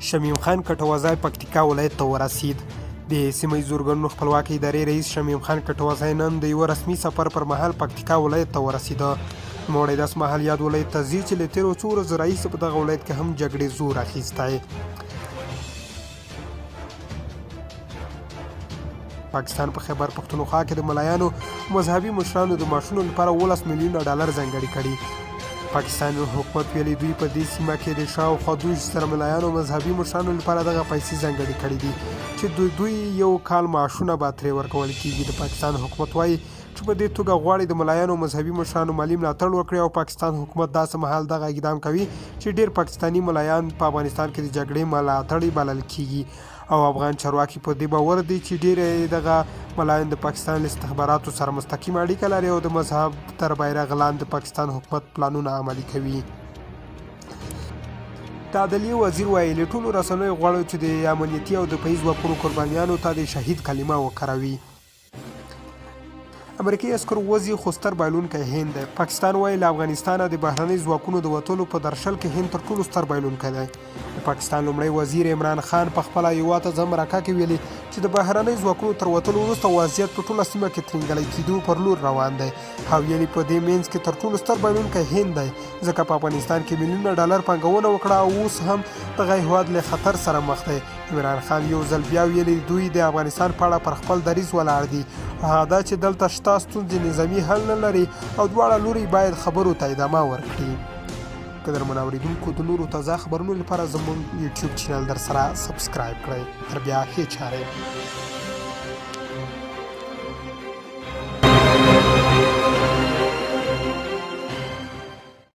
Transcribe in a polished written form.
شمیم خان کټوازی پکتیکا ولایت ته ورسید. د سیمه ییزو ارګانونو خپلواکې ادارې رئیس شمیم خان کټوازی نن د یوه رسمي سفر پر مهال پکتیکا ولایت ته ورسیده. نوموړی داسې مهال یاد ولایت ته ځي چې له تېرو څو ورځو راهیسې په دغه ولایت کې هم جګړې زور اخیستی. پاکستان په خیبر پښتونخوا کې د ملایانو مذهبي مشرانو د معاشونو لپاره 17 میلیونه ډالر ځانګړي کړي. پاکستاني حکومت ویلي دوی په دې سیمه کې د شاوخوا 22 زره ملایانو مذهبي مشرانو لپاره دغه پیسې ځانګړي کړي دي چې د دوی یو کال معاشونه به ترې ورکول کیږي. د پاکستان حکومت وایي چې په دې توګه غواړي د ملایانو او مذهبي مشرانو مالي ملاتړ وکړي او پاکستان حکومت داسې مهال دغه اقدام کوي چې ډېر پاکستاني ملایان په افغانستان کې د جګړې ملاتړي بلل کیږي او افغان چارواکي په دې باور دي چې ډېری دغه ملایان د پاکستان له استخباراتو سره مستقیمه اړیکه لري او د مذهب تر بیرغ لاندې د پاکستان حکومت پلانونه عملي کوي. د عدلیې وزیر وایي، له ټولو رسنیو غواړو چې د امنیتي او دفاعي ځواکونو قربانیانو ته د شهید کلمه وکاروي. امریکایي عسکر وځي خو ستر بایلونکی هند دی. پاکستان وایي له افغانستانه د بهرنیو ځواکونو د وتلو په درشل کې هند تر ټولو ستر بایلونکی دی. د پاکستان لومړی وزیر عمران خان په خپله یوه تازه مرکه کې ویلي چې د بهرنیو ځواکونو تر وتلو وروسته وضعیت په ټوله سیمه کې ترینګلی کېدو پر لور روان دی او ویلي په دې منځ کې تر ټولو ستر بایلونکی هند دی ځکه په افغانستان کې میلیونه ډالر پانګونه وکړه او اوس هم دغه هیواد له خطر سره مخ دی. عمران خان یو ځل بیا ویلي دوی د افغانستان په اړه پر خپل دریځ ولاړ دي او هغه دا چې دلته شته ستونزې نظامي حل نه لري او دواړه لوري باید خبرو ته ادامه ورکړي. قدرمن اوریدونکو د نورو تازه خبرونو لپاره زموږ یوټیوب چینل در سره سبسکرایب کړئ. تر بیا ښې چارې.